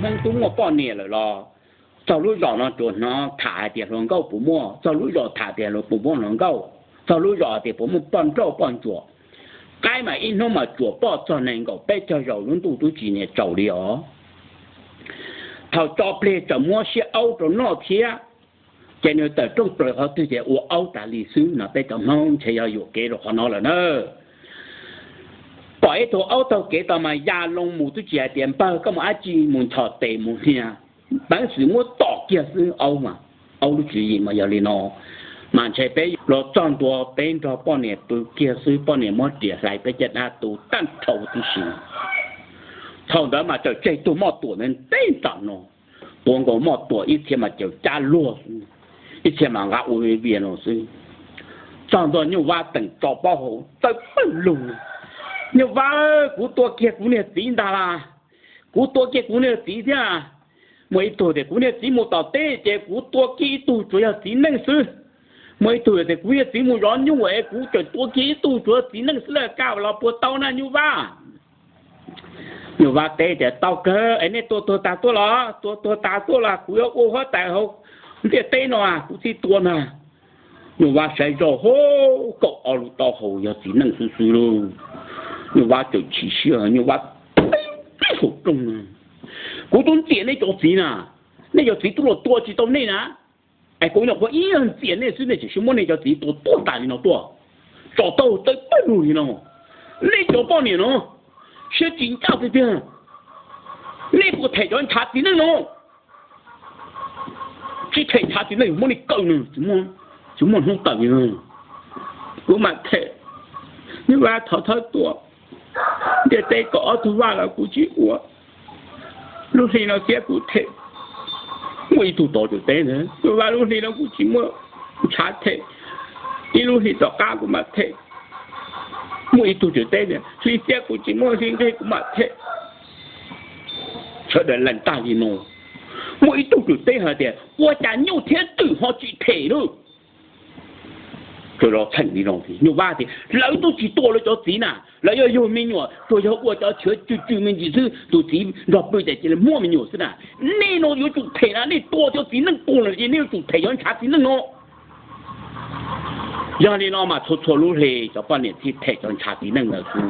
Hmoob twb muaj poj niam lawm los txog lub zos no tsuas hnov tham hais tias hluas nkauj puas muaj, txog lub zos tham tias puas muaj hluas nkauj, txog lub zos hais tias puas muaj poj nrauj poj ntsuam. Qaib mas ib hnub mas tsuam poj txog nees nkaum peb caug zaus lub ntuj twb tsis niam tsaus li os. Thaum tso plig tseem muab siab aub rau noj thiab. Ces nws tawm rooj plaws qhov twg ces ua aub tas li xwb no. Peb cov Hmoob ntshe yog yuam kev rau qhov no lawm na. Pom ib tug aub taug kev tau mas ya loo mus twb tsis hais tias npawg koj mus dab tsi, mus nchos tes mus hnia, peev xwm muab tom kiag xwb aub mas. Aub lub tswv yim mas yog li no. Mas ntshe peb los txog ntua peb nrog poj niam pw kiag xwb, poj niam muab riam hlais peb caj dab tu tag nrho tib si. Thaum ntawd mas txawm tseg tug moj tuam ntawd ntev nram no, tuav nkaus moj tuam ib txhia mas caws cab luag xwb, ib txhia mas nqa ua vias no xwb. Txog ntua Nyuj Vab teem tso plaub hau txawj pawg lug, Nyuj Vab, kuv tua kiag kuv niag txiv ntag las, kuv tua kiag kuv niag txiv thiab. Muaj ib tug tias kuv niag txiv mus tom teb ces kuv tua kiag ib tug tsuas yog txiv neej xwb. Muaj ib tug tias kuv niag txiv mus zov nyuj es kuv tseem tua kiag ib tug tsuas yog txiv neej xwb lauj, koj los puas tau na Nyuj Vab? Nyuj Vab teb tias tau kawg es nej tua tuag tas tuaj los? Tua tuag tas tuaj los kuv yuav ua huab tais hauv ntiaj teb no kuv thiaj tua na. Nyuj Vab saib zoj hauv kaum ob lub taub hau yog txiv neej xwb xwb lauj. Nyuj Vab txawm chim siab, Nyuj Vab teb saum rooj, kuv twb ntxias nej cov txiv na, nej cov txiv twb los tua tsis tau nej na. Es kuv nyuam qhuav ib nyuag ntxias nej xwb nej tseem sim muab nej cov txiv tua tuag tas li no tuaj, tso taub hau txawj pawg lug li no. Nej cov poj niam no siab tsis ncaj tiag tiag, nej puas them cov ntshav txiv neej no? Tsis them ntshav txiv neej muab nej kaw no, tsis muaj hnub tawm li no. Kuv mam them, Nyuj Vab thov thawb tua, ntiaj teb kaum ob tug vaj los kuv tsis ua, lub hli no thiab kuv them. Muaj ib tug tod teb ntag, Nyuj Vab, lub hli no kuv tsis muaj ntshav them, ib lub hli tom qab kuv mam them. Muaj ib tug teb tias hli xiab kuv tsis muaj, hli nqig kuv mam them. Sawv daws lees tag li no, muaj ib tug teb hais tias ua cas nyuj thiab twm ho tsis them lawm? Txawm los txheem li no, Nyuj Vab tias lawv twb tsis tua lawv cov txiv na, lawv yuav yug me nyuam tsuas yog ua cov chaw tsw tsw me ntsis xwb, tus txiv nrog pw ces cia li muaj me nyuam xwb na. Nej no yuav tsum them na, nej tua cov txiv neej tuag lawm ces nej yuav tsum them cov ntshav txiv neej no. Yog li no mas txhua txhua lub hli cov poj niam thiaj them cov ntshav txiv neej ntawd xwb.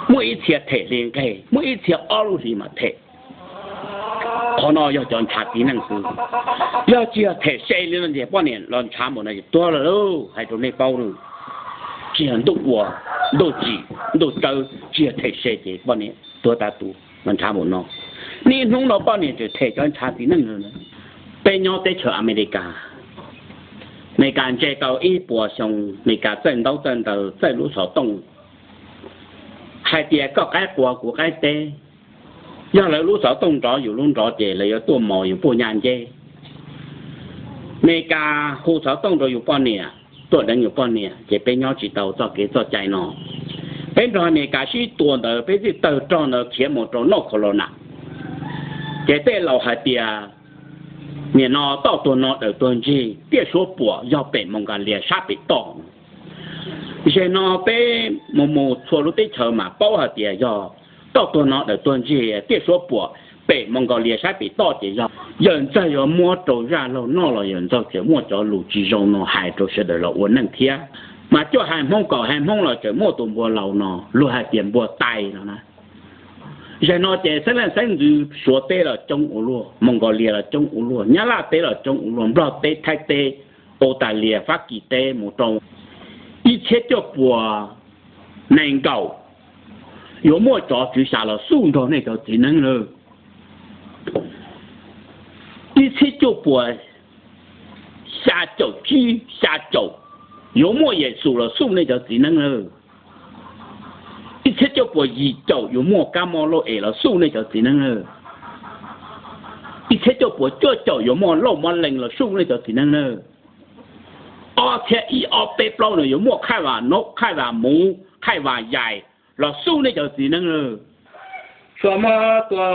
Muaj ib txhia them hli nqeg, muaj ib txhia ob lub hli mam them. Qhov no yog cov ntshav txiv neej xwb. Yog tsis yog them se li no ces poj niam los ntshav npaum no ces tuag lawm lauj, hais rau nej paub lauj. Tsis yog ntuj ua, ntuj tsim, ntuj tsawb, tsis yog them se ces poj niam tuag tas tus los ntshav npaum no. Niaj hnub no poj niam tseem them cov ntshav txiv neej no. Peb nyob teb chaws Amelikas, Amelikas ntse tau ib puas xyoo, Amelikas txawj ntaub txawj ntawv, txawj lub xov tooj, hais tias koj qaib qua kuv qaib teb, yog lawv lub xov tooj nrov yus lub nrov ces lawv yuav tuaj mos yus puj nyaj nceb. Amelikas hu xov tooj rau yus poj niam, tuaj deev yus poj niam ces peb nyob tsis tau txoj kev txoj cai no. Peb nrog Amelikas sib tua ntawd peb thiaj tawg rog ntawd khiav mus rau North Carolina. Ces tej laus hais tias nim no toj tuag no dawm tuag ntsig, tiaj suab puam yog pem Mongolia sab pem toj. Zeg no peb mus mus txhua lub teb chaws mas paub hais tias yog toj tuag no dawm tuag ntsig, tiaj suab puam pem Mongolia sab pem toj ces yog yawm ntxawg yuav muab rau zaj laug noj los yawm ntxawg tseem muaj cov lus tsis zoo no hais rau sawv daws los ua neej thiab. Mas cuaj hais Hmoob kaum hais Hmoob los tseem muaj tus npua laus no luag hais tias npua tais no na. Zeg no ces xeeb leej xeeb ntxwv Suav teb los coob ua luaj, Mongolia los coob ua luaj, Nyab Laj teb los coob ua luaj, Nplog teb, Thaib teb, Australia, Fab Kis teb mus rau ib txhiab cuaj puas nees nkaum yuav muaj tsov tswv xya los xuj nrog nej cov txiv neej lawm. Ib txhiab cuaj puas xya caum tsib xya caum yuav muaj Yexus los xuj nej cov txiv neej lawm. Ib txhiab cuaj puas yim caum yuav muaj kab mob lauj es los xuj nej cov txiv neej lawm. Ib txhiab cuaj puas cuaj caum yuav muaj lauj mob lees los xuj nej cov txiv neej lawm. Ob txhiab ib ob peb plaub no yuav muaj khaij vam naub, khaij vam muv, khaij vam yais los xuj nej cov txiv neej lawm. Suav muab tua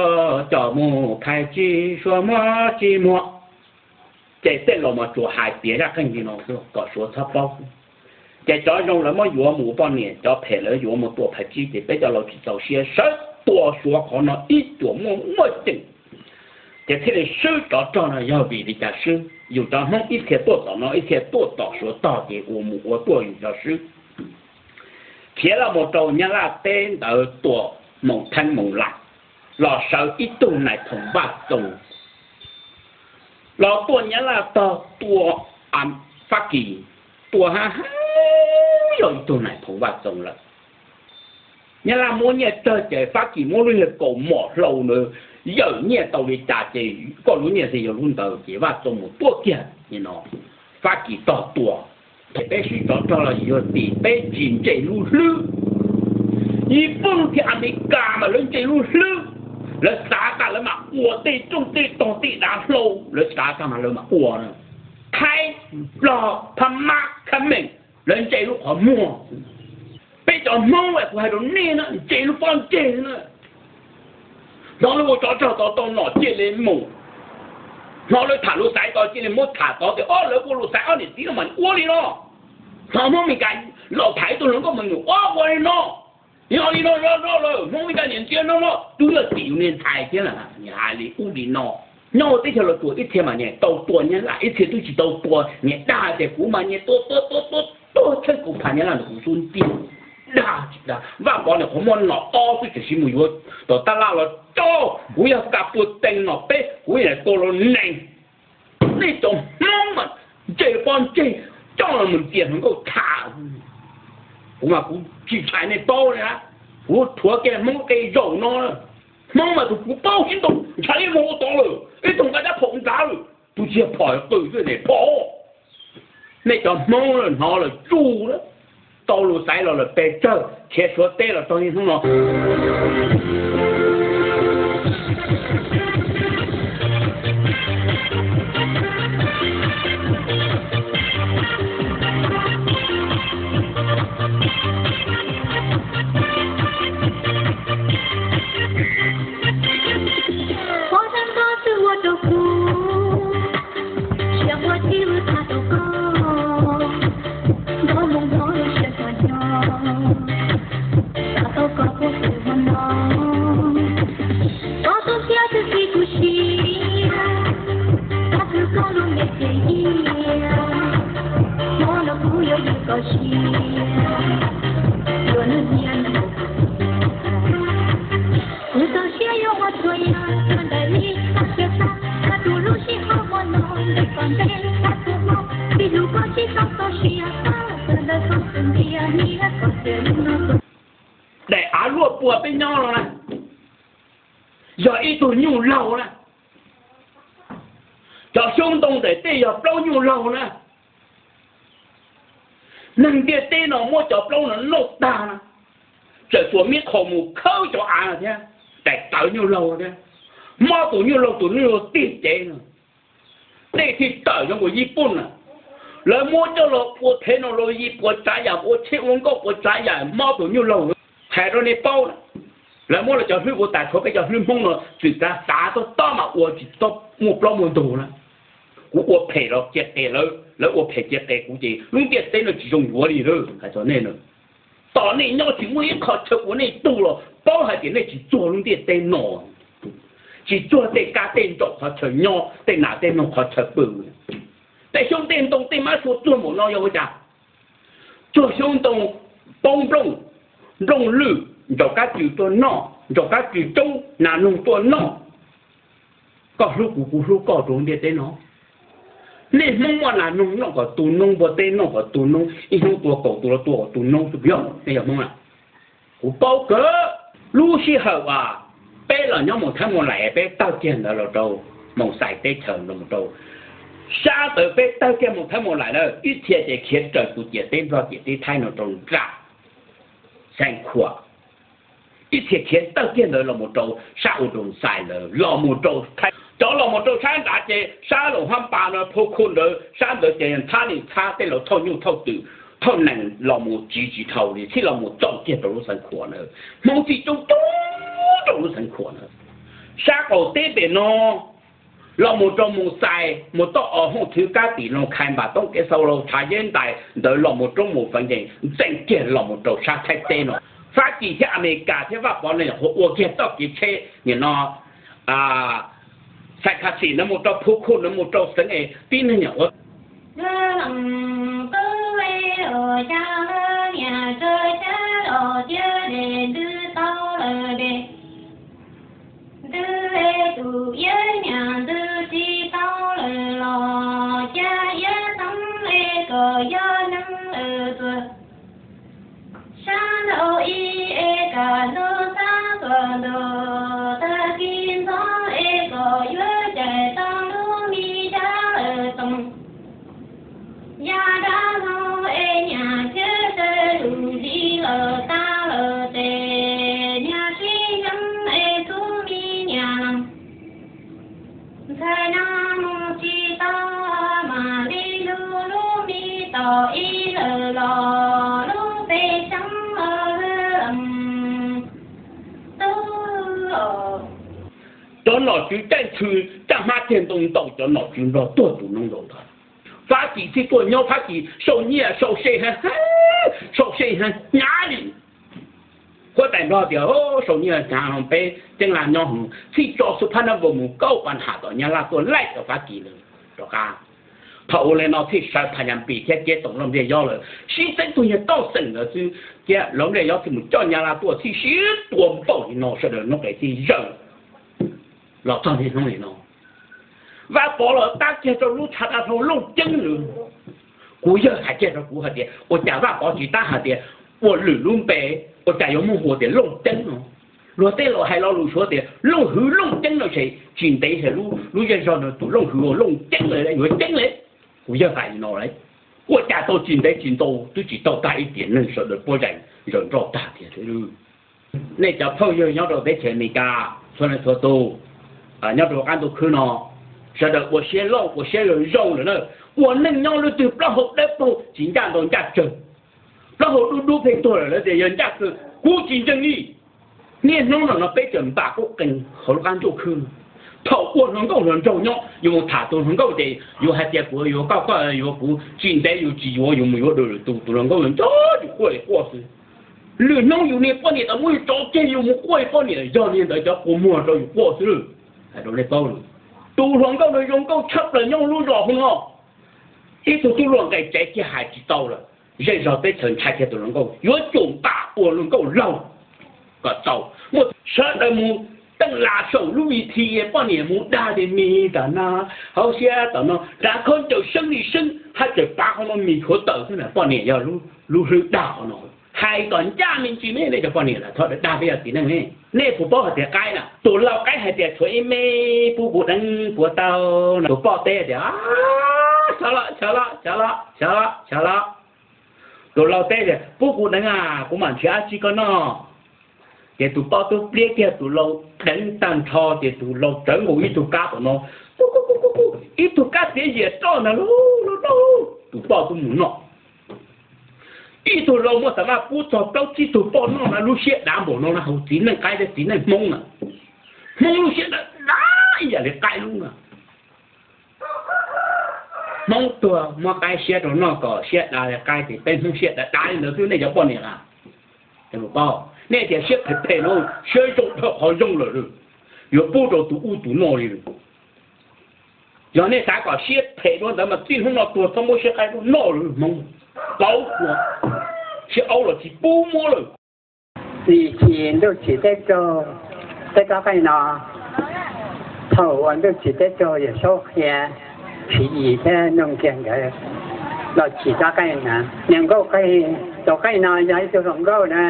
coj mus phais tsib, Suav muab tsib muag. Ces tej laus mas tsuas hais piav zaj qeej li no kom Suav txhob paub. Ces cov zoo lawv muab yuav mus ua poj niam, cov phem lawv yuav mus tua phais tsib, ces peb cov laus tsis txaus siab sawv Tua Suav qhov no ib txhia muaj muaj ceem, ces thiaj li swb tsov rog no yog vim li cas swb? Yus cov Hmoob ib txhia tuaj tom no, ib txhia tuaj tom Suav tog, ces ua mus ua tuaj yus cov swb. Khiav los mus rau Nyab Laj teb ntawd tua Moos Theeb Moos Laim, los sawv ib tug Nais Phoos Vaj Txoo, los tua Nyab Laj tog, tua Fab Kis, tua hab hab yog ib tug Nais Phoos Vaj Txoo lawm. Nyab Laj muab nyiaj tsawg ces Fab Kis muab lub niag kaus mom hlau ntawd yawm nyiaj tau li cas ces koj lub nyiaj xwb yog lub ntawd ces Vaj Txoo mus tuaj kiag no, Fab Kis tog tua. Ces peb swb tsov rog los yog tim peb tsis ntse lub hlwb. Yiv Pooj thiab Amelikas mas lawv ntse lub hlwb, lawv xav tas lawv mam ua tej rooj tej tog tej dav hlau, lawv xav tas mas lawv mam ua na. Thaib, Nplog, Phab Mab, Khab Meem, lawv ntse lub qhov muag. Peb cov Hmoob es kuv hais rau nej na, ntse lub pob ntseg na. Hnov lawv ua tsov rog tod tau nom cia li mus, hnov lawv tham lus xaiv tod cia li muab tham tod tias ob lawv ua lus xaiv ob niam txiv no mas ua li no. Hnov Hmoob Mes Kas los tham ib tug hluas nkauj mas nws ob ua li no. Yog li no, yog no lawm Hmoob Mes Kas niam ntsia no no, twb yog tim yus niag ntxhais thiab lawm, hais li ub li no. Nyob ua teb chaws Los Tsuas ib txhia mas niag tau tua Nyab Laj, ib txhia twb tsis tau tua, niag dag tias kuv mas niag tua tua tua tua tua tshawb kuv phav Nyab Laj ntawm kuv xub ntiag. Dag tsis dag, Vaj Pov niag qhov muag no ob xwb tseem sis mus yuav tom tab laj los coj, kuv yog kas puas tees no peb kuv yog tua los nees. Nej cov Hmoob mas ntse pob ntseg, coj los mus ntxias hluas nkauj tham. Kuv mas kuv tsis tshais nej paub li na, kuv rhuav kiag Hmoob qe zaum no. Hmoob mas tus kuv paub ib ntoo ntshai ib moo ua tod lawm, ib tug nqa rab phom nrad lawm, tus tsis yog phom qw xwb ne phom. Nej cov Hmoob hnov lawm tsuj lawm, tau lus xaiv los lawm pes tsawg, khiav Suav teb los txog niaj hnub no. Pob zeb nrog twb ua rau kuv, siab muaj txij vwm tag rau koj, nrog mus nrog lub siab txom nyem, xav tau koj puag pem hmo no. Koj tus siab twb txi kuv siab, koj twb koj lub npe ces yias, hmo no kuv yuav yws koj siab, yuav nws niam. Kuv txaus siab yuav ua txhua yam koj ntaus li koj siab xav, koj tus lub sij hawm hmo no ntes koj ntes tag kuv hmo, tsis hlub koj tsis txhob txaus siab, koj ntawd txhob xav ntiag niag koj tias lub no. Daim av luaj puag peb nyob no na, yog ib tug nyuj laug na. Cov xyoob ntoo ntawm tej yog plaub nyuj laug na. Neeg ntiaj teb no muab cov plaub no noj tag na, tseem tuam mib qho mus khawb cov av no thiab, daim tawv nyuj laug thiab, mob tus nyuj laug tus nyuj laug tiag cev no. Tej thiaj tawm zoo nkaus Yij Pooj na, lawv muab coj los ua thev no los Yij Pooj tsav yam, ua tsheb ua nkauj ua tsav yam, mob tus nyuj laug. Hais rau nej paub na, lawv muab lawv cov hlwb ua tas, tshuav peb cov hlwb Hmoob no txwm kav xav tob tob mas ua tsis tau muaj plaub muaj ntug na. Kuv ua phem los cia qe lawv, lawv ua phem cia qe kuv ces lub ntiaj teb no tsis zoo yuav li lawm hais txog nej na. Tom nej nyob tsis muaj ib qho chaw ua nej tug los paub hais tias nej tsis txuag lub ntiaj teb no, tsis txuag tej kab tej ntsaum qhov chaw nyob, tej nas tej noog qhov chaw pw. Tej xyoob tej ntoo tej mab sua txuag npaum no yog ua cas? Txuag xyoob ntoo, poob nplooj, nplooj lwj, ntsaum kab tsw tuaj noj, ntsaum kab tsw coob, nas noog tuaj noj. Koj hlub kuv, kuv hlub koj rau lub ntiaj teb no. Nej Hmoob muaj nas noog noj kom tu noob, npua teb noj kom tu noob, ib hnub tua kaum tus los tua kom tu noob xwb puas yog? Nej yog Hmoob na. Kuv paub kawg. Lub sij hawm uas peb los nyob Moos Thaib Moos Laim, peb tawg kiag ntawd los rau Moos Xais teb chaws los rau sab ntawd, peb tawg kiag Moos Thaib Moos Laim lawm, ib txhia ces khiav raws tus ciam teb Nplog ciam teb Thaib no rau nram Xeev Khuam, ib txhia khiav tawg kiag ntawd los mus rau sab ua rau Xais ntawd, los mus rau Thaib. Cov los mus rau sab nrad ces sab Loos Hab Npas no, Phu Khu ntawd, sab ntawd ces Thab Nis Thab tej laus thauj nyuj thauj twm thauj nees los mus tsiv tsis dhau li, thiaj los mus txaus kiag rau lub Xeev Khuam ntawd. Hmoob txij coob coob rau lub Xeev Khuam ntawd. Sab qaum teb pem no los mus rau Moos Xais, mus toj os Hooj Thwv Kab Tim, Loos Khais Npas Toob Kev Xau, Loos Tshav Yeb Ntais ntawd los mus roob mus Feev Yees, ntxeem kiag los mus rau sab Thaib teb no. Fab Kis thiab Amelikas thiab Vaj Pov no nyuam qhuav ua kiag txoj kev tsheb nim no, Xais Khas Xis no mus rau Phu Khu no mus rau xeev es tib neeg nyuam qhuav Ntxhais nam mus tub es ua cas lawv niam tsa cab los tiab de ntws tau lawm de. Ntws es tus iab niam ntws tsis tau lawm los cas iab xeeb es kom yog neeg lawm tuag. Sab nraud ib es kaj ntug xab tuam ntuj, tag kis ntxov es kom yuav cais tau lub me dab lawm toom. Yaj dab hlau es niam thiab txawj lus zis lawm tag lawm tes niag sib zeeb es tub me niam los. Ntxhais no mus tsis tau, mam li lub lub me tom ib lawm los lub pes xeeb los lwm tub. Cov nom tswv caij ntxhw caj hmab tiag ntoo ntaus cov nom tswv nplog tuag tus noob ntaus ntag. Fab Kis txhij tuaj nyob Fab Kis sau nyiaj sau se, sau se hnyav li. Huab tais nplog tias sau nyiaj hnyav no peb ceeb laj nyob hwv, txhij tso xub phab nab vau mus kaub pas nham tom Nyab Laj tuaj laij rau Fab Kis lawm rov qab. Thaum ua li no txhij sawv Phas Nyas Npis thiab Ceeb Toom Lauj Npliaj Yob lawm sib txeeb tug niag toj xeem ntawd xwb, thiab Lauj Npliaj Yob txhij mus coj Nyab Laj tuaj txhij sib tua npaum li no sawv daws hnub qes txhij zawm los txog niaj hnub li no. Vaj Pov los tab kiag rau lub tshav dab hlau Looj Ceeb lawm. Kuv yawg hais kiag rau kuv hais tias ua cas Vaj Pov tsis tab hais tias ua lwm lub npe, ua cas yuav muaj hu tias Looj Ceeb no. Luag tej laus hais lo lus Suav tias Looj Hwv Looj Ceeb no ces tsis ntev ces lub zej zog no tus Looj Hwv ua Looj Ceeb lawm yuav ceeb li. Kuv yawg hais li no lawm, ua cas tau tsis ntev tsis ntau twb tsis tau tag ib tiam neeg sawv daws puab zais zaws nroj tag tiag. Nej cov phooj ywg nyob rau teb chaws Amelikas txhua leej txhua tus, nyob rau qab ntuj khwb no, sawv daws ua siab loj ua siab zoo lawm na. Ua neej nyob lub twg plaub hau dawb paug tsis ncaj ntau ncaj tsawg, plaub hau dub dub pheej tuag lawm lawv tias yog ncaj kawg, kuv tsis ntseeg li. Niaj hnub no no peb tseem npam qub qees hauv lub qab ntuj khwb. Thaum ua hluas nkauj hluas nraug nyob yus mus tham tus hluas nkauj ces yus hais tias kuv yuav koj, koj yuav kuv, tsis ntev yus tsis yuav yus mus yuav dua lwm tus, tus hluas nkauj yuav nco yus quaj li quaj xwb. Lwm hnub yus niag poj niam tau muab yus tso tseg yus mus quaj li poj niam, yog niag ntawd cov kua muag rau yus quaj xwb. Hais rau nej paub, tus hluas nkauj no zoo nkauj tshaj plaws nyob lub zos hauv no. Ib tug tub luaj nqis tsev kiag hais tsis tau lawm. Zej zog teb chaws ntshai kiag tus hluas nkauj, yuav tsum npam ua hluas nkauj laug kom tau. Muaj sawv daws mus teej las saum lub vi thi, poj niam mus dag tias mis tom no, hauv siab tom no, rav khaub ncaws seeb li seeb, haj tseem pav qhov no mis tshuav tawm xwb na. Poj niam yog lub hlwb dag qhov no. Hais kom ncaj me ntsis me, nej cov poj niam lawm thov dag peb yog txiv neej ne. Nej puas paub hais tias qaib na, tus laug qaib hais tias tshuav ib me, pub kuv deev puav tau no. Tus poj teb tias, Chaw loj, chaw loj, chaw loj, chaw loj, chaw loj. Tus laug teb tias, Pub kuv deev a, kuv mam nrhiav dab tsi koj noj. Ces tus poj tub pliab kiag tus laus deev tag nrho ces tus laus tsawv nkaus ib tug kab tom no, ib tug kab txiav zias roj ntag lauj, tus poj tub mus noj. Ib tug laus muaj xav maj pub txog plaub tsib tug poj noj na, lub siab dav npaum no na, hauv txiv neej qaib thiab txiv neej Hmoob na. Hmoob lub siab dav dav ib yam li qaib lub na. Hmoob tuag muab qaib siab rau noj kom siab dav li qaib, ces peb Hmoob siab dav dav li ntawd xwb nej cov poj niam a. Nej tias siab phem phem no, siab zoo dhau qhov zoo lawm, yuav pub rau tus ub tus no li lawm. Yog nej xav kom siab phem dua ntawd mas txij hnub no tuag txhob muab siab qaib noj lawm Hmoob. Paub txhua, siab aub los tsis pub muab lawm. Txi tsis Ntuj Tsim Teb Raug, teb tsob qeej no, thaum uas Ntuj Tsim Teb Raug Yawm Saub qhia Tswv Yim thiab Nuj Nkiag nkawd los tsim tsob qeej na. Niam nkauj qeej, tus qeej no yog ib tug hluas nkauj na,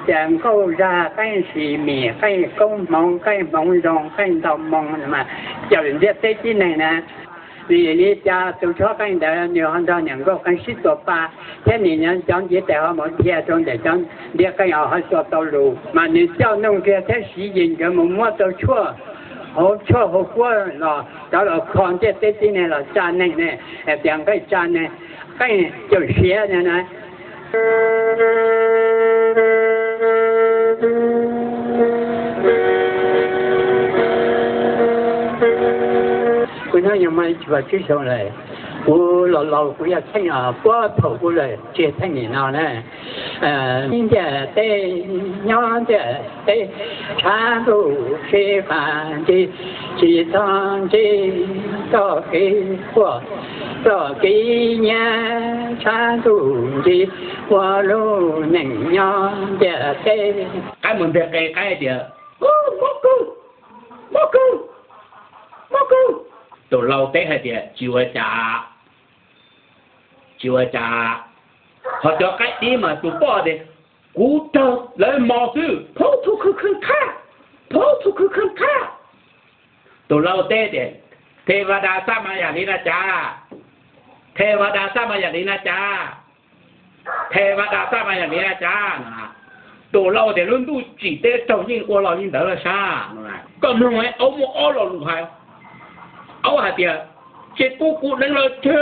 tias nkauj zag qeej sis mim qeej koob hmoov qeej hmoov zoo qeej ntau moo mas cawm ntiaj teb tib neeg na. Vim li cas tus tshuab qeej ntawd nws ho nrog niam nkauj qeej sib tua pa, thiab nws nyob cov ntiv tes ho mus dhia rau ntawm cov ntiv qeej ho tua tau lus, mas nws coj Nuj Nkiag thiab Siv Yis nkawd mus muab tau tshuaj, hauv tshuaj hauv kuab los rov los kho ntiaj teb tib neeg los tsa neeg ne, tias nqaij tsa neeg, qeej cawm siav na. Kuv nyob Nyab Laj tsis xyoo lawm. Kuv los laus kuv yog txheej puag thaum kuv lawm tsis yog txheej nim no na. Ntiaj teb nyob ntiaj teb, tshav ntuj sib qab ncig, tsis txhob ncig txoj kev quaj, txoj kev nyiav, tshav ntuj ncig ua lub neej nyob ntiaj teb. Qaib mus nteg qe, qaib tias, Mob kub, mob kub, mob kub. Tus lau teb hais tias, Tsis ua cas, tsis ua cas. Ho cov qaib dib mas tus poj tias, Kuv raug lawv mos xwb, phaub txhub khwb khwb qhab, phaub txhub khwb khwb qhab. Tus lau teb tias, Thevadas xab mas yam li na cas, Thevadas xab mas yam li na cas, Thevadas xab mas yam li na cas. Tus lau tias, Lub ntuj tsim teb raug yeej ua los li ntawd los sab. Koj mloog, aub muaj ob lo lus hais. Aub hais tias, Ces kuv kuv deev los tseg,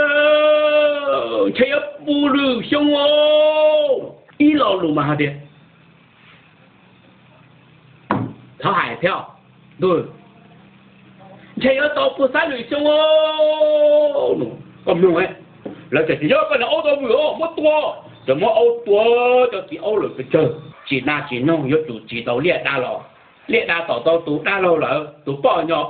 ntshe yuav puv lwm xyoo os. Ib lo lus mas hais tias, Thov hais thiab, ntshe yuav tau puv xab lwm xyoo. Koj mloog, lawv tias, Tsis yog, koj niag aub tau vwm os, muab tua. Ces muab aub tua, cov txiv aub lawm pes tsawg, tsim na tsim noog yuav tsum tsim tau liaj dab los. Liaj dab tom tau tus dab laug lawm, tus poj nyo,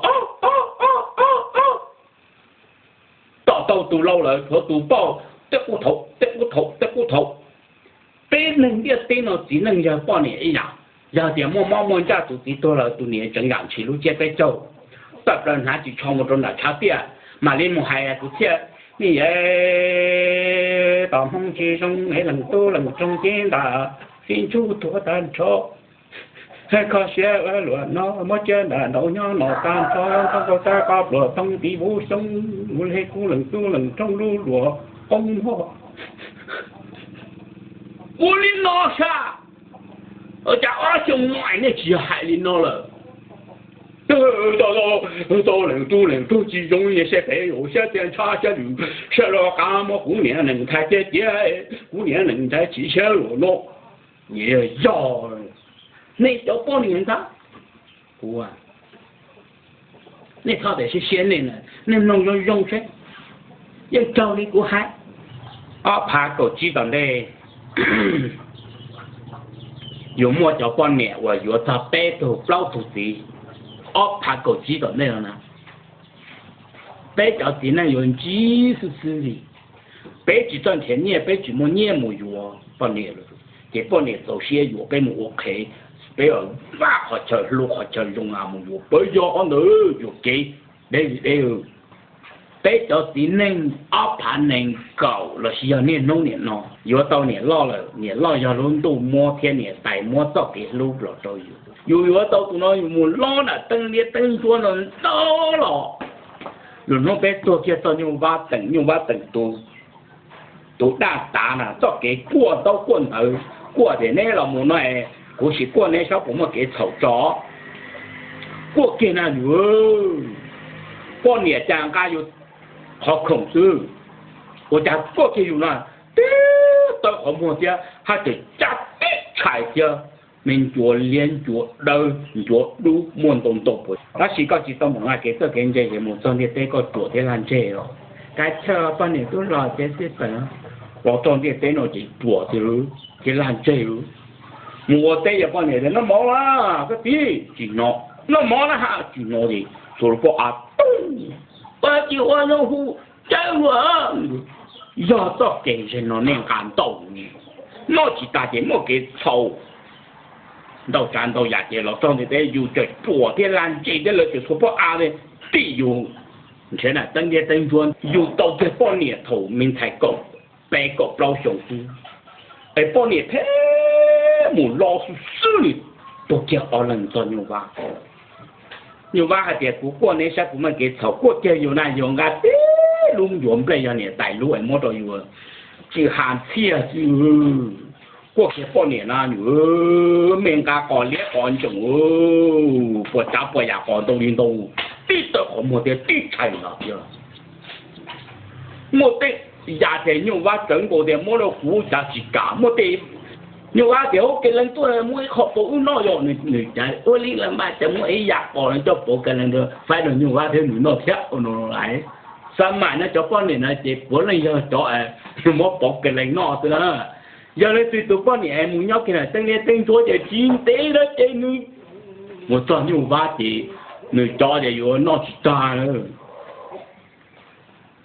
Tom tau tus lau lawm, tshuav tus poj, tej qub thaum, tej qub thaum, tej qub thaum. Peb neeg ntiaj teb no txiv neej yog poj niam ib yam. Yog tias muaj mob muaj ntsaj tus txiv tuag lawm, tus niam tseem yam ntshis lub tsiab peb caug, tawm plaws hnav tsis tsho mus rau nram tshav tiaj, mam li mus hais tus txhiaj, Nej, tom Hmoob tsis zoo es leej tub leej roog cev ntawm sib ntsug tuag tag nrho. Kho siab ua luam no, muab tsiab nram nraud nyob no tag nrho, thoob kauj xab qab pluas thoob tiv vuv xyoob, ua li kuv leej tub leej roog lub luam qoob muag. Ua li no sab, cas ob xyoo no nej tsis yog hais li no lawm? Tau leej tub leej roog tsis zoo li sab pem, ua siab tiag ntshab siab lwm, siab loj qab muab kuv niam nees nthav cia cia, kuv niam nees nthav tsis siab luam no. Yog, nej cov poj niam ntag, kuv, nej txhob tias siab siab, nej, nej mloog zoo zoo seb, yeej raug li kuv hais. Ob phav kaum tsib tom ntej, yus muaj cov poj niam uas yuav txog peb tug plaub tug txiv, ob phav kaum tsib tom ntej no na, peb cov txiv neej yuav ntsib xwb xwb li. Peb tsis txawj nrhiav nyiaj, peb tsis muaj nyiaj mus yuav poj niam, ces poj niam txaus siab yuav peb mus ua qhev, peb vaj qhov chaw hlub qhov chaw zoo mus yuav, pab yog qhov ntawd yuam kev deb li deb. Peb cov txiv neej ob phav nees nkaum los sis yog niaj hnub niam no yuav tau niam loj lawm, niam loj yog lub ntuj muab thiab niam tais muab txoj kev hlub los rau yus. Yus yuav tau tus no yus mus lob nram teeb liab teeb ntsuab no ntau los, lwm hnub peb tuag kiag txog nyuj vab teem, nyuj vab teem tus daj tav na txoj kev quaj ntaub quaj ntawv, quaj tias neb los mus no es kuv sim quaj neb saib puas muaj kev txhaum tso. Quaj kiag na yus, poj niam cas nqa yus qhov khoom xwb, ua cas quaj kiag yus na, tib tawb qhov muag thiab haj tseem cab tib tshais thiab, me ncuav liab ncuav dawb ncuav dub muaj ntau ntau puas. Tab sis koj tsis tau mus nqa kev txawj kev ntse ces mus txog ntiaj teb koj ruam thiab lag ntseg os. Kav chawj, poj niam twb los ces xij peem, los txog ntiaj teb no ces ruam thiab, ces lag ntseg. Mus ua teb yog poj niam tias noj mov na koj txiv, tsis hnov, noj mov na ha, tsis hnov li, tsuas lub pob av tooj, ua tsis ua no hu, caw luag. Yog txoj kev ntse no nej nqa ntau, noj tsis tas ces muaj kev txhaum ntau tsav ntau yam ces los txog ntiaj teb yus tseem ruam thiab lag ntseg thiab lawv tseem txhua pob av li, tim yus nrhiav nram teeb liab teeb ntsuab. Yus tau kiag poj niam thaum me ntxhais kaum peb kaum plaub xyoo xwb, es poj niam phem mus loj xwb xwb li, tuag kiag ob leeg txog nyuj vab. Nyuj vab hais tias kuv quaj neb saib puas muaj kev txhaum, quaj kiag yus na yus nqa tib lub ncuav nplej yog niam tais lub es muab rau yus tsis has ntxhiaj xwb. Quaj kiag poj niam na yus me nqa qos liab qos ntsoom, puas tsav puas yam qos ntau li ntau, tib tawb qhov muag thiab tib tshais los thiab. Muaj tej yam ces nyuj vab tsawv nkaus tias muab rau kuv tsav tsis kam, muaj tej nyuj vab tias ua kev leej tuaj muab ib qho pauv wb noj yom, nws cas ua li los mas cas muab ib yam qos coj pauv kev leej tuaj faib rau nyuj vab thiab nws noj thiab ua no lais. Txaj mam no cov poj niam no ces puav leej yog cov muab pov kev lees noj xwb na. Yog leej twg tus poj niam mus nyob kiag ntawm teeb liab teeb ntsuab ces tsis ntev lawm ces nws mus txog nyuj vab ces nws cov ces yuav noj tsis tag.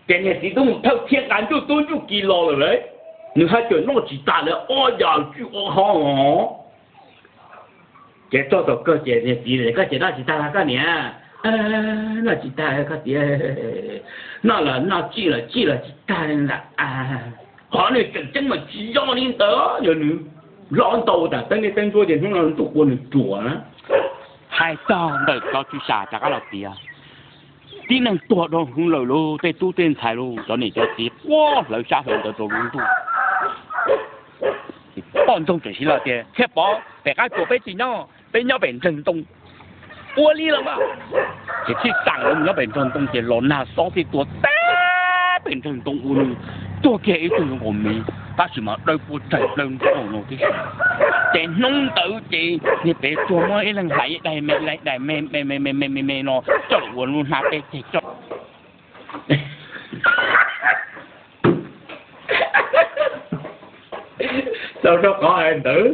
Ces niag txiv tub mus thawj thiab nqa ntsuj tub ntsuj ki los lawm lauj, nws haj tseem noj tsis tag lawm ob yam tswj ob hob os. Ces txog thaum kawg ces niag txiv tias, Koj tseem noj tsis tag los koj niam? Noj tsis tag koj tias, noj los noj, tsij los tsij los tsis tag li ntag. Qhov nws tseem ceeb mas tsis yog li ntawd, yog nws hlob ntau tas teeb liab teeb ntsuab ces hnub no ntuj ua nws ruam na. Hais txog ntawm cov tswv sam rov qab los tias, tib neeg tuag dhau heev lawm lauj, tej tub tej ntxhais lauj, cov niam cov txiv quaj hlawv sab hlawv ntawv rau lub ntuj. Poj ntxoog tseem siv los tias, Thiaj Pov, pem qab tsuas peb tsis nyob, peb nyob pem nreeg ntoo. Ua li los mas. Ces thiaj xam los mus nyob pem nreeg ntoo ces los nag xob thiaj tua tag pem nreeg ntoo ua nws tuag kiag ib tug zoo nkaus miv, tab sis mas dawb puab tsaig dawb nrog no tib si. Ces hnub ntawd ces niag pem tsuas muab ib leeg hlais ib daim me, ib daim me me me me me me no coj los ua lub hnab peb ceg coj. Tau rau qhov hais ntawd.